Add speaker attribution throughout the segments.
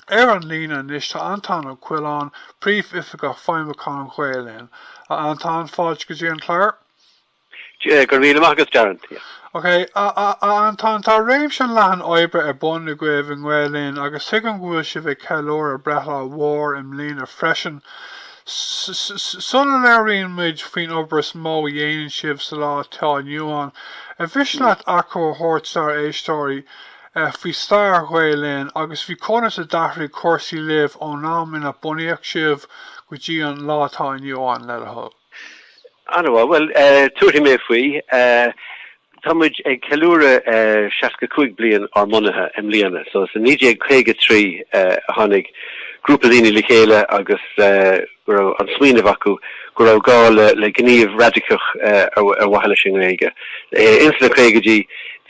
Speaker 1: Ar an líne anois tá Antaine Ó Coileáin, Príomhoifigeach Feidhmiúcháin Ghael Linn. A Antaine, fáilte go dtí an clár.
Speaker 2: Go raibh míle maith agat, Darren.
Speaker 1: Ok, a Antaine, tá réimse leathan oibre ar bun agaibh i nGael Linn agus tuigim go bhfuil sibh ag ceiliúradh breithlá mhór i mbliana freisin. Sula labhraíonn muid faoin obair is mó a dhéanann sibh sa lá atá inniu ann, ar mhiste leat achoimre a thabhairt dár éisteoirí faoi stair Ghael Linn agus faoi conas a d'athraigh cúrsaí libh ón am ina bunaíodh sibh go dtí an lá atá inniu ann, le do thoil?
Speaker 2: An-mhaith. Bhuel, tabharfaidh mé faoi. Tá muid ag ceiliúradh 65 bliain ár mbunaithe i mbliana. So, sa 1953 a tháinig grúpa daoine le chéile agus go raibh an smaoineamh acu go raibh gá le gníomh raidiceach ar mhaithe leis an nGaeilge. Ins na caogaidí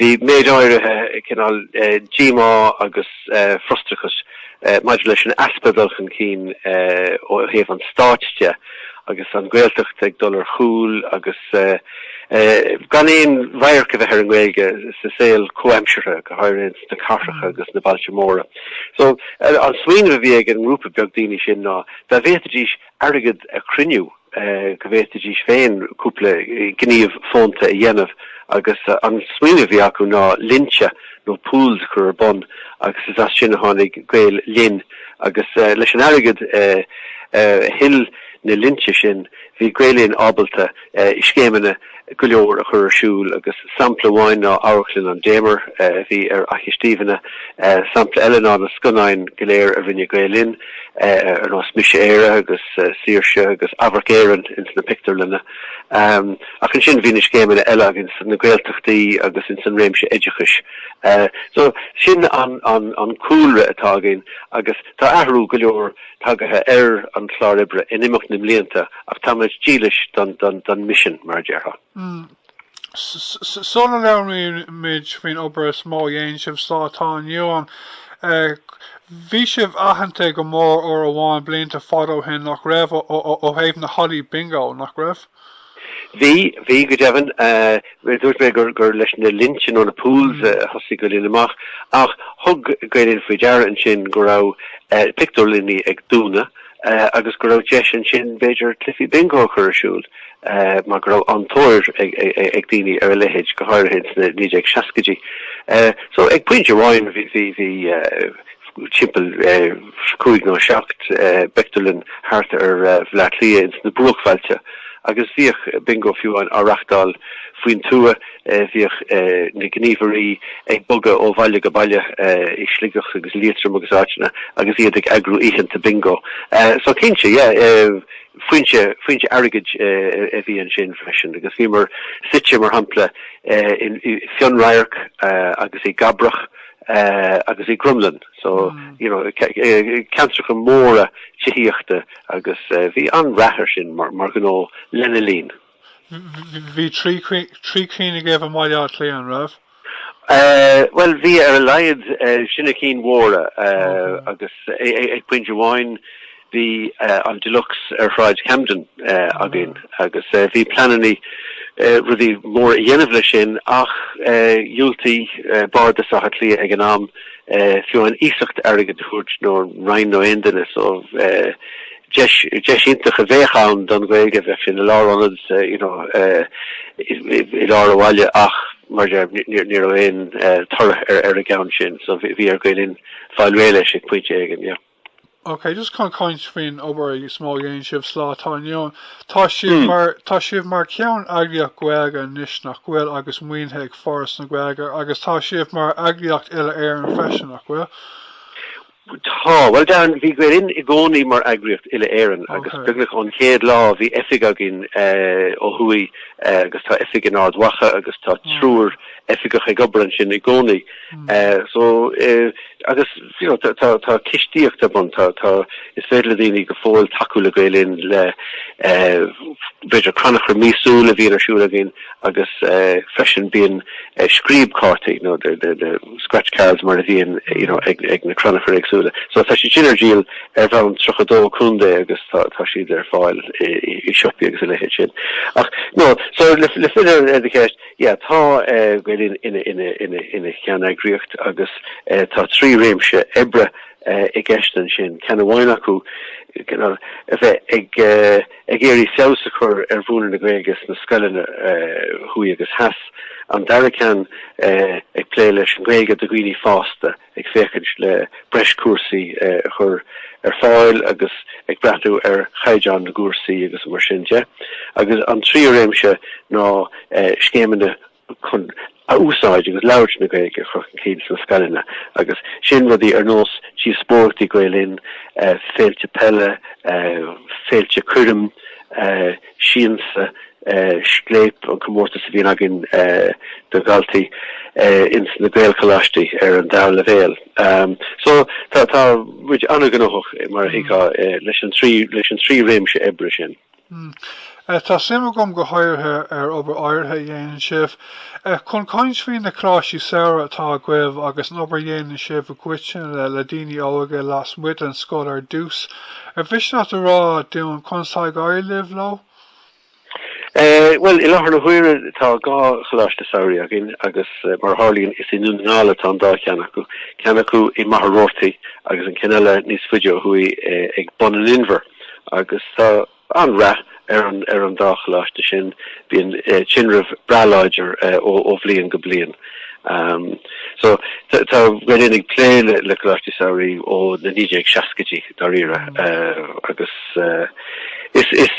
Speaker 2: bhí méid áirithe cineál díomá agus frustrachas maidir leis an easpa dul chun cinn ó thaobh an stáit de agus an Ghaeltacht ag dul ar chúl agus gan aon radharc a bheith ar an nGaeilge sa saol comhaimseartha, go háirithe ins na cathracha agus na bailte móra. So, an smaoineamh a bhí ag an ngrúpa beag daoine sin ná dá bhféadfaidís airgead a chruinniú, go bhféadfaidís féin cúpla gníomh fónta a dhéanamh agus an smaoineamh a bhí acu ná linnte nó pools a chur ar bun agus is as sin a tháinig Gael Linn agus leis an airgead a thuill na linnte sin bhí Gael Linn ábalta scéimeanna go leor a chur ar siúl agus sampla amháin ná Amharclann an Damer a bhí ar Fhaiche Stiabhna, sampla eile ná na scannáin go léir a rinne Gael Linn ar nós Mise Éire agus Saoirse agus Amharc Éireann ins na pictiúrlanna. Ach ansin bhí na scéimeanna eile againn sna Gaeltachtaí agus ins an réimse oideachais. So sin an cúlra atá againn agus tá athrú go leor tagaithe ar an chlár oibre in imeacht na mblianta ach táimid dílis don misean, mar a déarfá.
Speaker 1: Sula labhraímid faoin obair is mó a dhéanann sibh sa lá atá inniu ann, bhí sibh aitheanta go mór uair amháin blianta fada ó shin, nach raibh, ó thaobh na hallaí bingo, nach raibh?
Speaker 2: Bhí, bhí go deimhin. Dúirt mé gur leis na linnte nó na pools a thosaigh Gael Linn amach ach thug Gael Linn faoi deara ansin go raibh pictiúrlanna ag dúnadh agus go raibh deis ansin b'fhéidir cluichí bingo a chur ar siúl mar go raibh an-tóir ag daoine ar a leithéid, go háirithe ins na 1960idí. So ag pointe amháin bhí, bhí, timpeall chúig nó seacht bpictiúrlann thart ar Bhaile Átha Cliath ins na bruachbhailte agus bhíodh bingo fiú amháin á reachtáil faoin tuath, bhíodh na gníomhairí ag bogadh ó bhaile go baile i Sligeach agus Liatroim agus áiteanna agus iad ag eagrú oícheanta bingo. So cinnte, yeah, foinse, foinse airgid a bhí ansin freisin agus bhíomar suite mar shampla i Fionnradharc agus i gCabrach agus i gCromghlinn so you know ceantracha móra tithíochta agus bhí an-rath air sin mar ghnó lena linn.
Speaker 1: Bhí trí cinn agaibh i mBaile Átha Cliath, an raibh?
Speaker 2: Bhuel bhí ar a laghad, sin na cinn mhóra agus ag pointe amháin Bhí an Deluxe ar Shráid Camden againn agus bhí pleananna rudaí móra a dhéanamh leis sin ach dhiúltaigh Bardas Átha Cliath ag an am fiú amháin iasacht airgid a thabhairt nó Roinn nó aon duine so deis deis iontach a bheadh ann don Ghaeilge bheadh sé ina lárionad you know i lár an bhaile ach mar a deirim ní raibh aon toradh ar an gceann sin so bhí ar Gael Linn fáil réidh leis ag pointe éigin yeah.
Speaker 1: Ok, just chun caint faoin obair is mó a dhéanann sibh sa lá atá inniu ann. Tá sibh mar, tá sibh mar cheann-eagraíocht Ghaeilge anois, nach bhfuil, agus maoinithe ag Foras na Gaeilge, agus tá sibh mar eagraíocht uile-Éireann freisin, nach bhfuil?
Speaker 2: Tá. Bhuel, Darren, bhí Gael Linn i gcónaí mar eagraíocht uile-Éireann agus beagnach ón chéad lá bhí oifig againn ó thuaidh agus tá oifig in Ard Mhacha agus tá triúr oifigeach ag obair ansin i gcónaí. So, agus you know tá tá cistíocht ar bun, tá tá is féidir le daoine go fóill tacú le Gael Linn le b'fhéidir crannchur míosúil a bhíonn ar siúl againn agus freisin bíonn scríobchártaí nó the the the scratch cards mar a bhíonn you know ag ag na crannchuir éagsúla. So tá siad sin ar díol ar bhonn 32 contae agus tá tá siad ar fáil i i siopaí agus a leithéid sin. Ach no so le le filleadh ar do cheist, Yeah, tá Gael Linn ina cheanneagraíocht agus tá trí réimse oibre. i gceist ansin, ceann amháin acu a bheith ag ag iarraidh feabhas a chur ar mhúineadh na Gaeilge sna scoileanna thuaidh agus theas, an dara ceann ag plé leis an Ghaeilge do dhaoine fásta, ag féachaint le breis cúrsaí a chur ar fáil agus ag breathnú ar chaighdeán na gcúrsaí agus mar sin de. Agus an tríú réimse ná scéimeanna chun úsáid agus labhairt na Gaeilge a chur chun cinn sna scoileanna agus sin rudaí ar nós díospóireachtaí Gael Linn, féilte peile, féilte coirm, Siansa, Scléip, an comórtas a bhíonn againn do dhaltaí ins na Gaelcholáistí ar an dara leibhéal. So tá tá muid an-ghnóthach mar a thuigfeá leis an trí leis an trí réimse oibre sin.
Speaker 1: Tá suim agam go háirithe ar obair áirithe a dhéanann sibh. Chun caint faoi na coláistí samhraidh atá agaibh agus an obair a dhéanann sibh i gcoitinne le daoine óga lasmuigh den scoil ar dtús, ar mhiste leat a rá dúinn conas atá ag éirí libh leo?
Speaker 2: Bhuel, i láthair na huaire tá 2 choláiste samhraidh againn agus mar a tharlaíonn is i nDún na nGall atá an dá cheann acu, ceann acu i Machaire Rabhartaigh agus an ceann eile níos faide ó thuaidh ag Bun an Inbhir agus tá an-rath ar an ar an dá choláiste sin. Bíonn tinreamh breá láidir ó bhliain go bliain. So tá Gael Linn ag plé le coláistí samhraidh ó na 1960idí dáiríre agus is is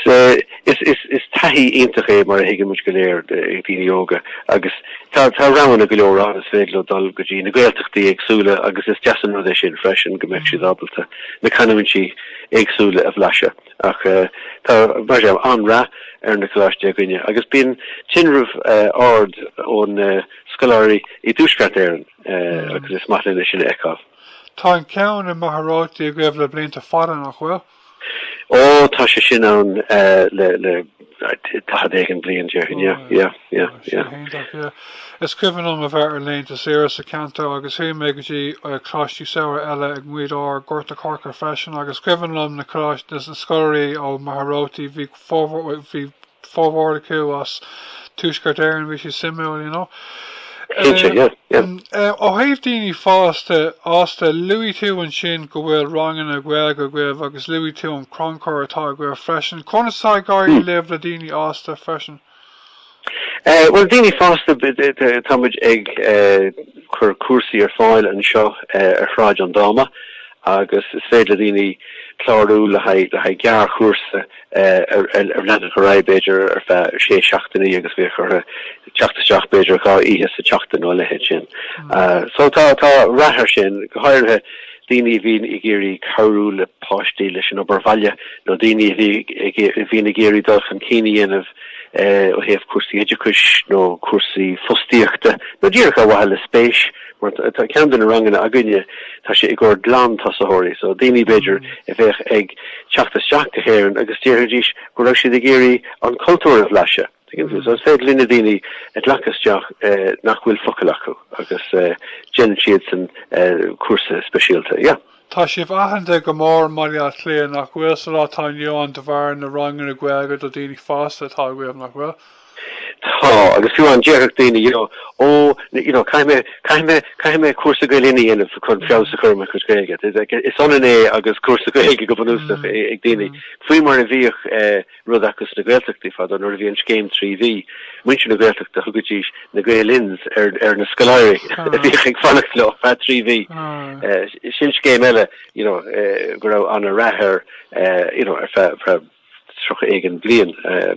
Speaker 2: is is is taithí iontach é mar a thuigeann muid go léir ag daoine óga agus tá tá roghanna go leor ann is féidir leo dul go dtí na Gaeltachtaí éagsúla agus is deas an rud é sin freisin go mbeadh siad ábalta na canúintí éagsúla a bhlaiseadh ach tá mar sin an-rath ar na coláistí againne agus bíonn tinreamh ard ó na scoláirí i dTuaisceart Éireann agus is maith linn é sin a fheiceáil.
Speaker 1: Tá an ceann i Machaire Rabhartaigh agaibh le blianta fada, nach bhfuil?
Speaker 2: Ó, tá sé sin ann le le 40 éigin bliain, déarfainn, yeah, yeah, yeah, yeah.
Speaker 1: Iontach, yeah. Is cuimhin liom a bheith ar laethanta saoire sa cheantar agus chuaigh mé go dtí coláistí samhraidh eile i nGaoth Dobhair, Gort a' Choirce freisin agus cuimhin liom na coláistí, na scoláirí ó Machaire Rabhartaigh, bhí formhór, bhí formhór acu as Tuaisceart Éireann, bhí sé suimiúil, you know.
Speaker 2: Cinnte, yeah, yeah.
Speaker 1: Ó thaobh daoine fásta, fhásta, luaigh tú ansin go bhfuil ranganna Gaeilge agaibh agus luaigh tú an crannchur atá agaibh freisin. Conas atá ag éirí libh le daoine fhásta freisin?
Speaker 2: Bhuel, daoine fásta, tá muid ag cur cúrsaí ar fáil anseo ar Shráid an Dáma agus is féidir le daoine clárú le haghaidh le haghaidh gearrchúrsa a leanfadh ar aghaidh b'fhéidir ar feadh sé seachtainí agus bheadh orthu teacht isteach b'fhéidir 2 oíche sa tseachtain nó a leithéid sin. So tá tá rath air sin, go háirithe daoine a bhíonn ag iarraidh cabhrú le páistí leis an obair bhaile nó daoine a bhí a bhíonn ag iarraidh dul chun cinn a dhéanamh ó thaobh cúrsaí oideachais nó cúrsaí fostaíochta nó díreach ar mhaithe le spéis mar tá ceann de na ranganna againne, tá sé i gcomhair glan-tosaitheoirí, so daoine b'fhéidir a bheadh ag teacht isteach go hÉirinn agus déarfaidís go raibh siad ag iarraidh an cultúr a bhlaiseadh, tuigeann tú. So is féidir linne daoine a ghlacadh isteach nach bhfuil focal acu agus déanann siadsan cúrsa speisialta, yeah.
Speaker 1: Tá sibh aitheanta go mór i mBaile Átha Cliath, nach bhfuil, sa lá atá inniu ann de bharr na ranganna Gaeilge do dhaoine fásta atá agaibh, nach bhfuil?
Speaker 2: Tá, agus fiú amháin déarfadh daoine, you know, ó, you know, caithfidh mé, caithfidh mé, caithfidh mé cúrsa Gael Linn a dhéanamh chun feabhas a chur ar mo chuid Gaeilge. Is ionann é agus cúrsa Gaeilge go bunúsach ag daoine. Faoi mar a bhíodh rud acu sna Gaeltachtaí fadó nuair a bhí an scéim 3 mhí, muintir na Gaeltachta thugaidís na Gael Linns ar ar na scoláirí a bhíodh ag fanacht leo ar feadh 3 mhí. Sin scéim eile, you know, go raibh an-rath air, you know, ar feadh 30 éigin bliain.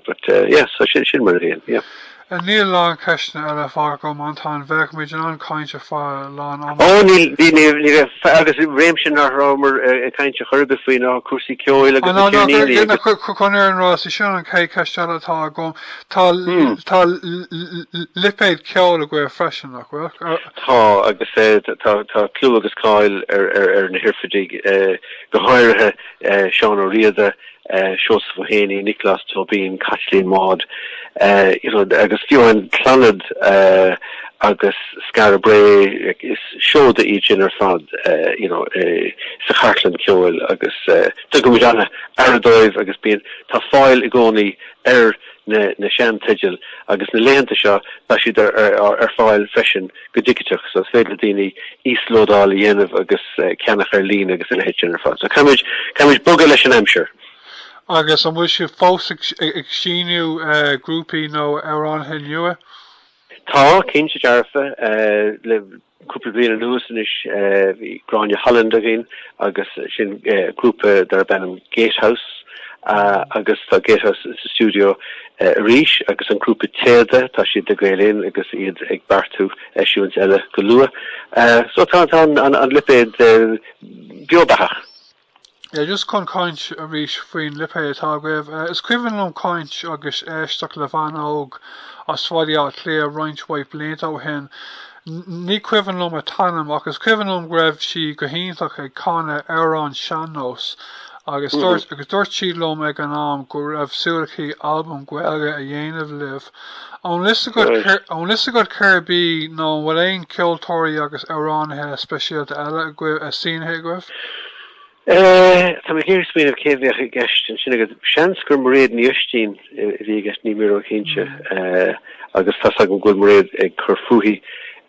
Speaker 2: But yeah, so sin sin mar a bhíonn, yeah.
Speaker 1: Níl a lán ceisteanna eile fágtha agam, Antaine. Bheadh muid in ann caint ar feadh a lán
Speaker 2: ama. Ó, níl, ní, ní, ní bheadh, agus réimse nach rabhamar ag caint ar chor ar bith faoi ná cúrsaí ceoil agus na ceirníní
Speaker 1: agus. Chun an fhírinne a rá, is í sin an chéad cheist eile atá agam. Tá, tá lipéad ceoil agaibh freisin, nach bhfuil?
Speaker 2: Tá, agus tá, tá clú agus cáil ar, ar, ar na hoirfidigh, go háirithe Seán Ó Riada, Seosamh Ó hÉanaí, Nioclás Tóibín, Caitlín Maude, you know, agus fiú amháin Clannad agus Skara Brae, is seoda iad sin ar fad, you know, sa chartlann ceoil agus tugaimid an-aire dóibh agus bíonn, tá fáil i gcónaí ar. na seanteidil agus na laethanta seo tá siad ar fáil freisin go digiteach so is féidir le daoine íoslódáil a dhéanamh agus ceannach ar líne agus a leithéid sin ar fad. So caithfimid, caithfimid bogadh leis an aimsir.
Speaker 1: Agus an bhfuil sibh fós ag síniú grúpaí nó amhránaithe nua?
Speaker 2: Tá, cinnte dearfa. Le cúpla bliain anuas anois bhí Gráinne Holland againn agus sin grúpa darb ainm Gatehouse agus tá Gatehouse sa stiúideo arís agus an grúpa Téada, tá siad le Gael Linn agus iad ag beartú eisiúint eile go luath. So tá an lipéad beo beathach.
Speaker 1: Yeah, just chun caint arís faoin lipéad atá agaibh. Is cuimhin liom caint agus éisteacht le bhean óg as Bhaile Átha Cliath roinnt mhaith blianta ó shin. Ní cuimhin liom a t-ainm ach is cuimhin liom go raibh sí go hiontach ag canadh amhrán sean-nós agus dúirt agus dúirt sí liom ag an am go raibh súil aici albam Gaeilge a dhéanamh libh. An bhfuil fhios agat cérb í nó an bhfuil aon ceoltóirí agus amhránaithe speisialta eile agaibh, sínithe agaibh?
Speaker 2: Tá mé ag iarraidh smaoineamh cé a bheadh i gceist ansin agat. Seans gur Mairéad Ní Oistín a bhí i gceist, níl mé róchinnte. Agus tá's agam go bhfuil Mairéad ag cur fúithi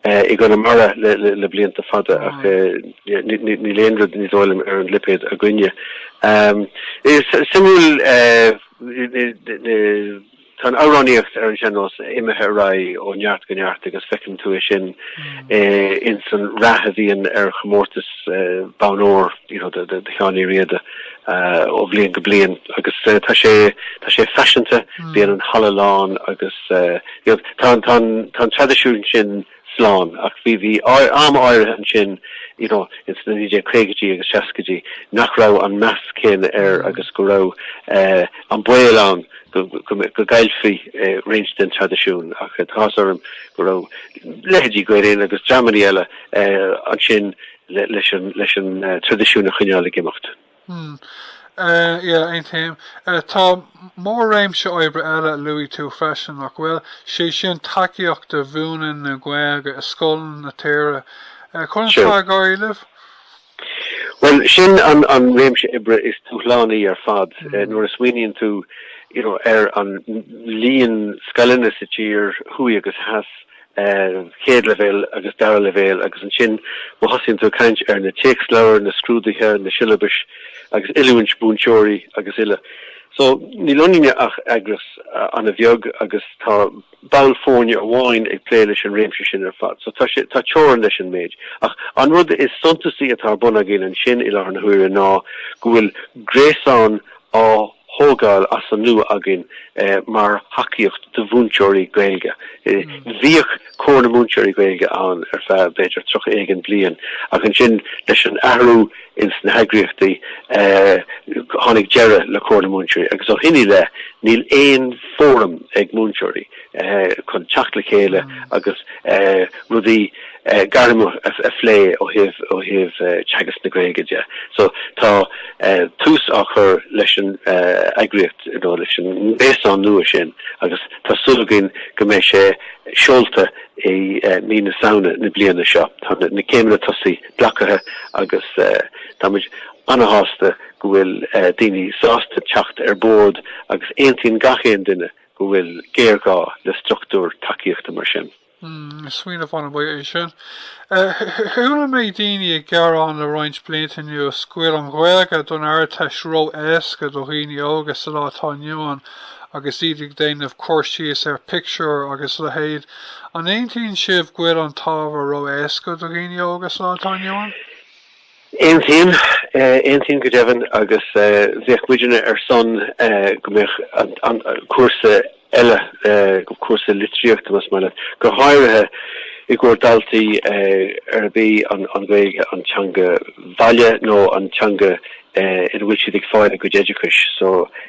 Speaker 2: i gConamara le blianta fada ach níl aon rud, ní dóigh liom, ar an lipéad againne. Is suimiúil na. Tá an amhránaíocht ar an sean-nós imithe ar aghaidh ó neart go neart agus feiceann tú é sin ins an rath a bhíonn ar chomórtas bonn óir you know do Sheán Uí Riada ó bhliain go bliain agus tá sé tá sé faiseanta, bíonn an halla lán agus you know tá an tá an tá an traidisiún sin slán ach bhí bhí am áirithe ansin you know ins na 1950idí agus 60idí nach raibh an meas céanna air agus go raibh eh an baol ann go go go gcaillfí eh roinnt den traidisiún ach tá áthas orm go raibh leithéidí Gael Linn agus dreamanna eile eh ansin le leis an leis an eh traidisiún a choinneáil ag imeacht.
Speaker 1: Hmm. Yeah, aontaím. Tá mór-réimse oibre eile a luaigh tú freisin, nach bhfuil? Sé sin tacaíocht do mhúineadh na Gaeilge i scoileanna na tíre. Conas atá ag éirí libh?
Speaker 2: Bhuel, sin an an réimse oibre is dúshlánaí ar fad. Nuair a smaoiníonn tú you know ar an líon scoileanna sa tír, thuaidh agus theas, chéad leibhéal agus dara leibhéal agus ansin má thosaíonn tú ag caint ar na téacsleabhair, na scrúduithe, na siollabais agus oiliúint múinteoirí agus uile. So níl ionainne ach eagras an-bheag agus tá ball foirne amháin ag plé leis an réimse sin ar fad. So tá sé, tá teorainn leis an méid. Ach an rud is suntasaí atá ar bun againn ansin i láthair na huaire ná go bhfuil gréasán á thógáil as an nua againn mar thacaíocht do mhúinteoirí Gaeilge. Bhíodh Comhar na Múinteoirí Gaeilge ann ar feadh b'fhéidir 30 éigin bliain ach ansin leis an athrú ins na heagraíochtaí tháinig deireadh le Comhar na Múinteoirí agus ó shin i leith níl aon fóram ag múinteoirí chun teacht le chéile agus rudaí gairme a phlé ó thaobh ó thaobh teagasc na Gaeilge de. So tá tús á chur leis an eagraíocht nó leis an ngréasán nua sin agus tá súil againn go mbeidh sé seolta i mí na Samhna na bliana seo. Tá na céimeanna tosaigh glactha agus táimid ana-shásta go bhfuil daoine sásta teacht ar bord agus aontaíonn gach aon duine go bhfuil géarghá le struchtúr tacaíochta mar sin.
Speaker 1: Smaoineamh an-mhaith é sin. Chuala mé daoine ag gearán le roinnt blianta anuas go bhfuil an Ghaeilge don Ardteist ró-éasca do dhaoine óga sa lá atá inniu ann agus iad ag déanamh cur síos ar phictiúr agus a leithéid. An aontaíonn sibh go bhfuil an t-ábhar ró-éasca do dhaoine óga sa lá atá inniu ann?
Speaker 2: Aontaím, aontaím go deimhin agus bheadh muidne ar son go mbeadh an cúrsa eile, cúrsa litríochta más maith leat, go háirithe i gcomhair daltaí arb í an Ghaeilge an teanga bhaile nó an teanga ina bhfuil siad ag fáil a gcuid oideachais, so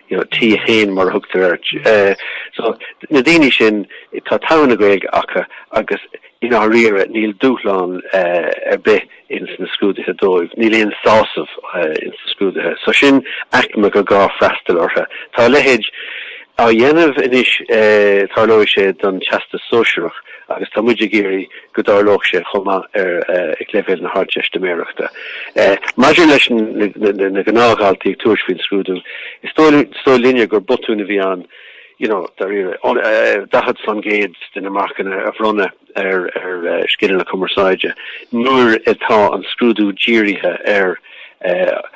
Speaker 2: you know T1 mar a thugtar air. So na daoine sin tá togha na Gaeilge acu agus i ndáiríre níl dúshlán ar bith ins na scrúduithe dóibh. Níl aon sásamh ins na scrúduithe. So sin aicme gur gá freastal orthu. Tá a leithéid á dhéanamh anois, tarlóidh sé don Teastas Sóisearach agus tá muid ag iarraidh go dtarlódh sé chomh maith ar ag leibhéal na hArdteistiméireachta. Maidir leis na gnáthdhaltaí ag tabhairt faoin scrúdú, is dóigh linne gur botún a bhí ann. you know, dáiríre, 40% de na marcanna a bhronnadh ar ar scileanna cumarsáide nuair atá an scrúdú dírithe ar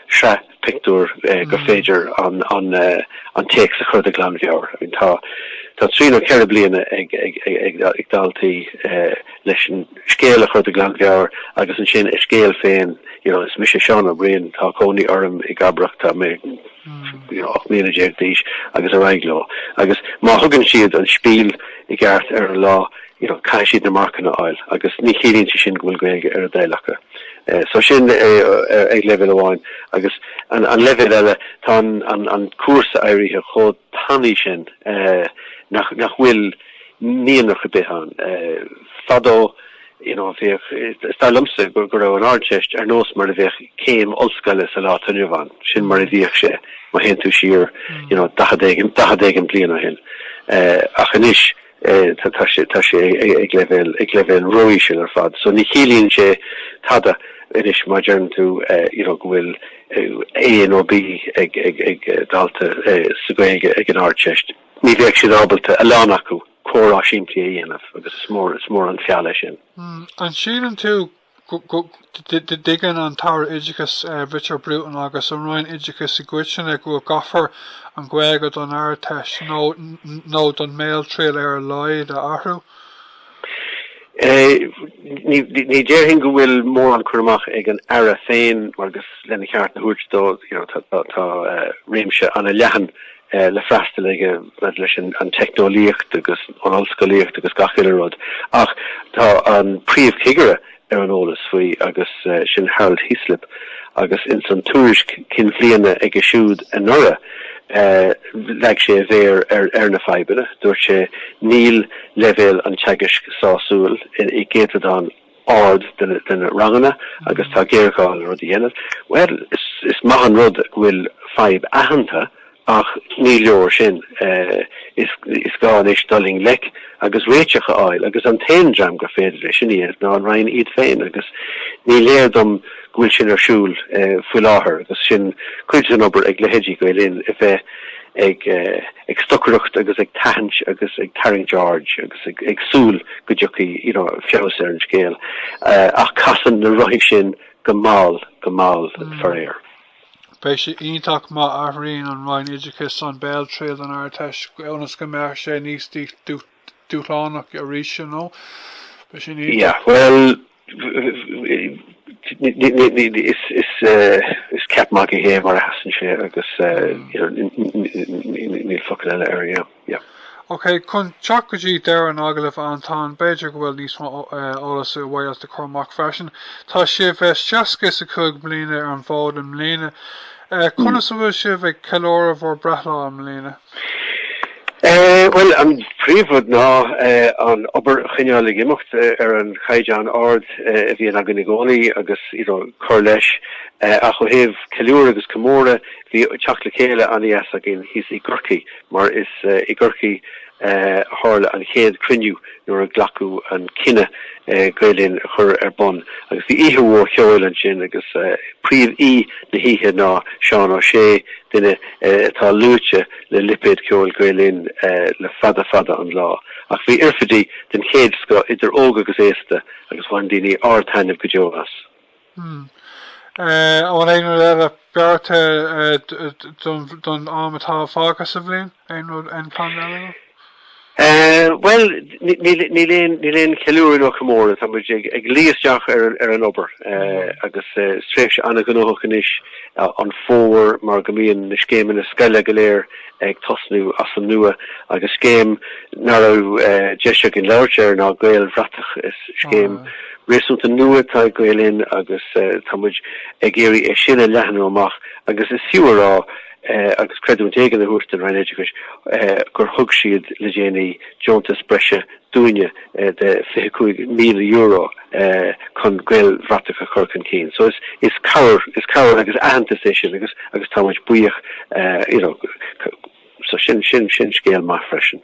Speaker 2: shraith pictiúr gur féidir an an téacs a chur de ghlanmheabhair. I mean tá tá trí nó ceithre bliana ag ag ag ag daltaí leis an scéal a chur de ghlanmheabhair agus ansin a scéal féin, you know, is mise Seán Ó Briain, tá cónaí orm i gCabrach, tá mé 18 mbliana d'aois agus ar aghaidh leo. Agus má thugann siad an spiel i gceart ar an lá, you know, caithfidh siad na marcanna a fháil agus ní chiallaíonn sé sin go bhfuil Gaeilge ar a dtoil acu. So sin ag leibhéal amháin. Agus an leibhéal eile, tá an cúrsa éirithe chomh tanaí sin nach bhfuil mianach ar bith ann. Fadó, you know, bhíodh, is dar liomsa go raibh an Ardteist ar nós mar a bheadh céim ollscoile sa lá atá inniu ann. Sin mar a bhíodh sé má théann tú siar, you know, 40 éigin, 40 éigin bliain ó shin. Ach anois, tá sé, tá sé ag leibhéal, ag leibhéal ró-íseal ar fad. So ní chiallaíonn sé tada anois má deireann tú, you know, go bhfuil A nó B ag, ag, ag dalta sa Ghaeilge ag an Ardteist. Ní bheadh siad ábalta, a lán acu, comhrá simplí a dhéanamh agus is mór, is mór an feall é sin.
Speaker 1: An síleann tú go dtuigeann an tAire Oideachais Richard Bruton agus an Roinn Oideachais i gcoitinne go gcaithfear an Ghaeilge don Ardteist, nó nó don mBéaltriail ar a laghad, a athrú?
Speaker 2: Ní déarfainn go bhfuil mórán cur amach ag an Aire féin mar agus lena cheart a thabhairt dó, you know, tá réimse an-leathan le freastal aige maidir leis an teicneolaíocht agus an ollscolaíocht agus gach uile rud. Ach tá an príomhchigire ar an eolas faoi agus sin Harold Heaslip agus ins an tuairisc cinn bhliana aige siúd anuraidh leag sé a mhéar ar na fadhbanna. Dúirt sé níl leibhéal an teagaisc sásúil i gcéatadán ard de na ranganna agus tá géarghá le rud a dhéanamh. Bhuel, is maith an rud go bhfuil fadhb aitheanta ach ní leor sin. Is gá anois dul i ngleic agus réiteach a fháil agus an t-aon dream gur féidir é sin a dhéanamh ná an Roinn iad féin agus ní léir dom go bhfuil sin ar siúl faoi láthair agus sin cuid den obair ag leithéidí Gael Linn a bheith ag ag stocaireacht agus ag tathant agus ag tarraingt aird agus ag súil go dtiocfaidh you know feabhas ar an scéal. Ach casann na rothaí sin go mall, go mall faraor.
Speaker 1: Beidh sé iontach má athraíonn an Roinn Oideachais an Béaltriail don Ardteist ionas go mbeadh sé níos dúshlánach arís, you know. Beidh
Speaker 2: sin iontach. Yeah, bhuel, Is ceap magaidh é mar a sheasann sé agus níl focal eile air, yeah, yeah.
Speaker 1: Ok, chun teacht go dtí deireadh an agallaimh, a Antaine, b'fhéidir go bhfuil níos mó eolas ar mhaith leat a chur amach freisin. Tá sibh 65 mbliana ar an bhfód i mbliana. Conas a bhfuil sibh ag ceiliúradh bhur breithlá i mbliana?
Speaker 2: Bhuel, an príomhrud ná an obair a choinneáil ag imeacht ar an chaighdeán ard a bhíonn againn i gcónaí agus you know cur leis. Ach ó thaobh ceiliúradh agus comóradh, bhí teacht le chéile an-dheas againn thíos i gCorcaigh mar is i gCorcaigh a tharla an chéad chruinniú nuair a glacadh an cinneadh Gael Linn a chur ar bun agus bhí oíche mhór cheoil ansin agus príomh-aoi na hoíche ná Seán Ó Sé, duine atá luaite le lipéad ceoil Gael Linn le fada fada an lá. Ach bhí oirfidí den chéad scoth idir óg agus aosta agus bhain daoine ard-taitneamh go deo as.
Speaker 1: An bhfuil aon rud eile beartaithe don am atá fágtha sa bhliain? Aon rud, aon plean eile agat?
Speaker 2: Bhuel, níl aon, níl aon cheiliúradh nó comóradh. Tá muid ag luí isteach ar an obair agus is tréimhse an-ghnóthach anois an fómhar mar go mbíonn na scéimeanna scoile go léir ag tosnú as an nua agus scéim nach raibh deis againn labhairt air ná Gaelbhratach. Is scéim réasúnta nua atá ag Gael Linn agus tá muid ag iarraidh é sin a leathnú amach agus is fiú a rá agus creidiúint éigin a thabhairt don Roinn Oideachais gur thug siad le déanaí deontas breise dúinne de €25,000 chun Gaelbhratach a chur chun cinn. So is cabhair, is cabhair agus aitheantas é sin agus agus tá muid buíoch you know so sin sin sin scéal maith freisin.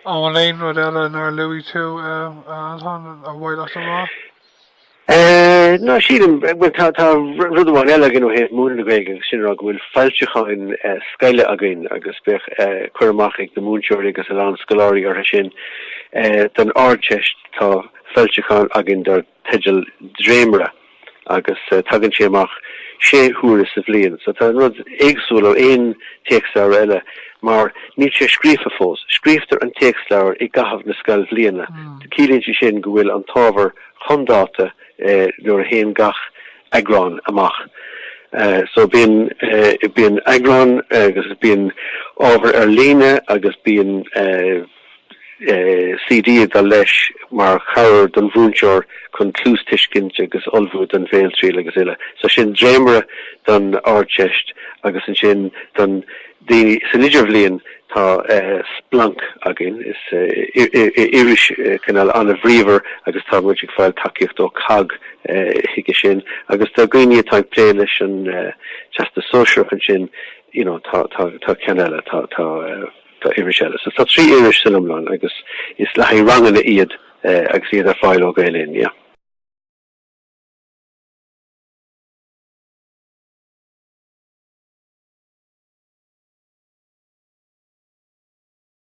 Speaker 1: An bhfuil aon rud eile nár luaigh tú, a Antaine, ar mhaith leat a rá?
Speaker 2: Ná sílim, bhuel tá tá rud amháin eile againn ó thaobh múineadh na Gaeilge agus sin a rá go bhfuil foilseacháin scoile againn agus bíodh cur amach ag na múinteoirí agus a lán scoláirí orthu sin. Don Ardteist tá foilseachán againn dar teideal Dréimire agus tagann sé amach sé huaire sa bhliain. So tá an rud éagsúil ó aon téacsleabhar eile mar níl sé scríofa fós. Scríobhtar an téacsleabhar i gcaitheamh na scoilbhliana. Ciallaíonn sé sin go bhfuil an t-ábhar chun dáta nuair a théann gach eagrán amach. So bíonn, bíonn eagrán agus bíonn ábhar ar líne agus bíonn CD ag dul leis mar chabhair don mhúinteoir chun cluastuiscint agus ullmhú don bhéaltriail agus uile. So sin Dréimire don Ardteist agus ansin don daoine san idirbhliain tá Splanc againn. Is iris cineál an-bhríomhar agus tá muid ag fáil tacaíocht ó COGG chuige sin. Agus do dhaoine atá ag plé leis an Teastas Sóisearach ansin you know tá tá tá ceann eile, tá tá tá iris eile. So tá 3 iris san iomlán agus is le haghaidh ranganna iad agus iad ar fáil ó Gael Linn, yeah.